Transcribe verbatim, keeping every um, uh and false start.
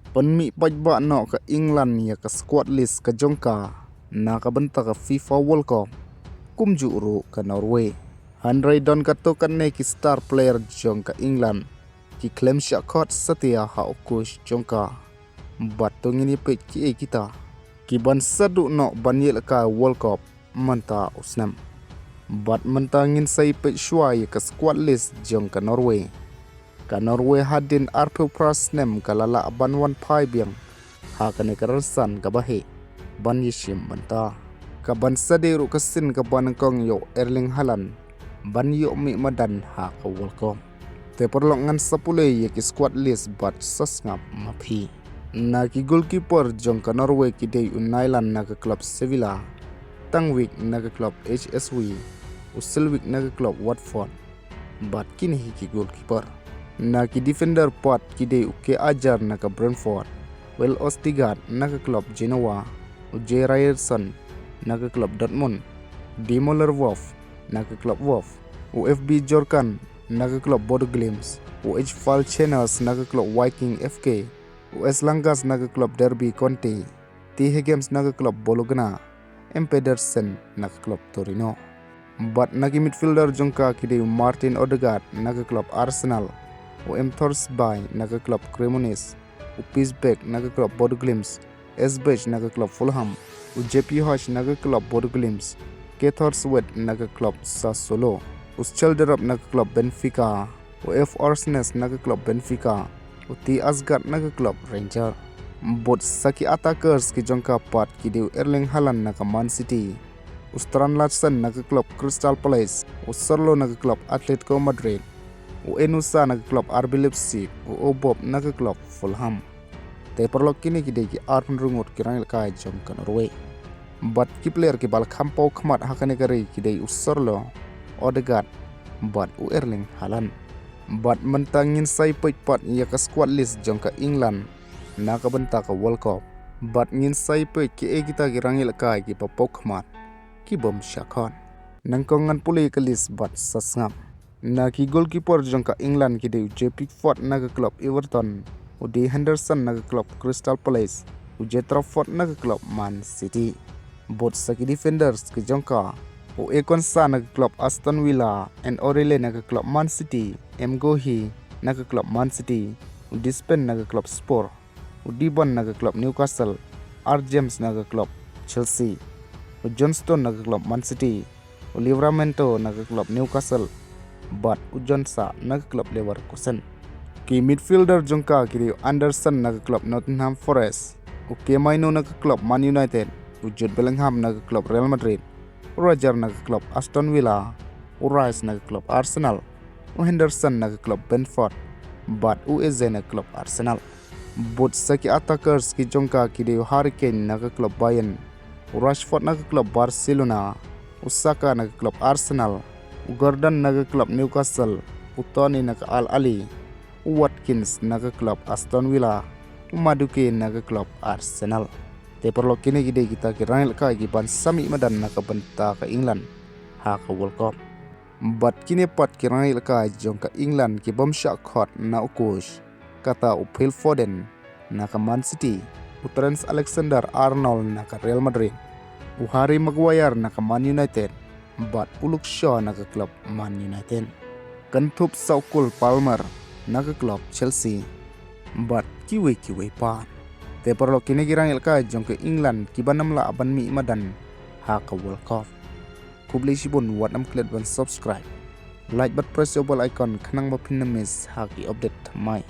Pynmih paidbah noh ka England ïa ka squad list ka jong ka na ka bynta ka FIFA World Cup, kumjuh ruh ka Norway. Hynrei don katto katne ki star player jong ka England ki khlem shah khot satia ha u coach jong ka. Bad to ngin ïa peit kiei kita ki ban sa duh noh ban ïaleh ka World Cup mynta u snem. Bad mynta ngin sa ïa peit shuwa ïa ka squad list jong ka Norway. Ka Norway hadien arphew phra snem ka la lah ban wan phai biang ha kane ka rynsan kaba heh ban ïashim bynta, ka ban sa dei ruh ka sien kaba nyngkong ïa u Erling Haaland ban ïoh mih madan ha ka World Cup. Te paralok, ngan sa pule ïa ki squad list bad sa sngap ma phi. Na ki goalkeeper jong ka Norway ki dei u Nyland na ka club Sevilla, Tangvik na ka club H S V, u Selwick na ka club Watford. Bad kine hi ki goalkeeper. Na ki defender pat ki dei u Ke Ajar na ka Brentford, Will Ostigard na ka club Genoa, u Jay Ryerson na ka club Dortmund, Dimo Lervof na ka club Wolf, u F B Jorkan na ka club Bodo Glimt, u H Falchenas na ka club Viking F K, u S Langas na ka club Derby County, T Higgins na ka club Bologna, M Pedersen na ka club Torino. Bad na ki midfielder jong ka ki dei u Martin Odegaard na ka club Arsenal, u M Thorsby na ka club Cremonese, u Piesbeck na ka club Bodo Glimt, Esbech na ka club Fulham, u J P Hodge na ka club Bodo Glimt, Kethor Swet na ka club Sassuolo, u Schjelderup na ka club Benfica, u F Orsnes na ka club Benfica, u T Asgard na ka club Ranger. Bad sa ki attackers ki jong ka pat ki dei u Erling Haaland na ka Man City, u Strand Larsen na ka club Crystal Palace, u Sorlo na ka club Atletico Madrid, u Ennusa na ka club R B Leipzig, u Obop na ka club Fulham. Te paralok, kine ki dei ki arphew hynriew ngut ki rangïalehkai jong ka Norway. Bad ki player ki ba la kham paw khmat ha kane ka ri ki dei u Sorlo, Odegaard bad u Erling Haaland. Bad mynta ngin sa ïa peit pat ïa ka squad list jong ka England na ka bynta ka World Cup. Bad ngin sa ïa peit kiei kita ki rangïalehkai ki ba paw khmat, ki bym shah khot. Nyngkong ngan pule ïa ka list bad sa sngap. Na ki goalkeeper jong ka England ki dei u Jay Pickford na ka club Everton, u Dean Henderson na ka club Crystal Palace, u Jay Trafford na ka club Man City. Bad sa ki defenders ki jong ka, u Ekonsa na ka club Aston Villa, Enrique na ka club Man City, M'Guehi na ka club Man City, u Dispen na ka club Spurs, u Dibon na ka club Newcastle, R James na ka club Chelsea, u Johnstone na ka club Man City, u Livramento na ka club Newcastle, bad u Konsa na ka club Leverkusen. Ki midfielder jong ka ki dei u Anderson na ka club Nottingham Forest, u Kobe Mainoo na ka club Man United, u Jude Bellingham na ka club Real Madrid, u Rudiger na ka club Aston Villa, u Rice na ka club Arsenal, u Henderson na ka club Brentford, bad u Eze na ka club Arsenal. Bad sa ki attackers ki jong ka ki dei u Harry Kane na ka club Bayern, u Rashford na ka club Barcelona, u Saka na ka club Arsenal, u Gordon na ka club Newcastle, u Toney na ka Al Ahly, u Watkins na ka club Aston Villa, u Madueke na ka club Arsenal. Te paralok, kine ki dei kita ki rangïalehkai ki ban sa mih madan na ka bynta ka England ha ka World Cup. Bad kine pat ki rangïalehkai jong ka England ki bym shah khot na u coach, kata u Phil Foden na ka Man City, u Trent Alexander-Arnold na ka Real Madrid, u Harry Maguire na ka Man United, bad u Luke Shaw na ka club Man United. Kynthup sa u Cole Palmer na ka club Chelsea, bad kiwei kiwei pat. Te paralok, kine ki rangïalehkai jong ka England ki ban ym lah ban mih madan ha ka World Cup. Khublei shibun, wat nym klet ban subscribe, like bad press ïa u bell icon khnang ba phin nym miss ha ki update thymmai.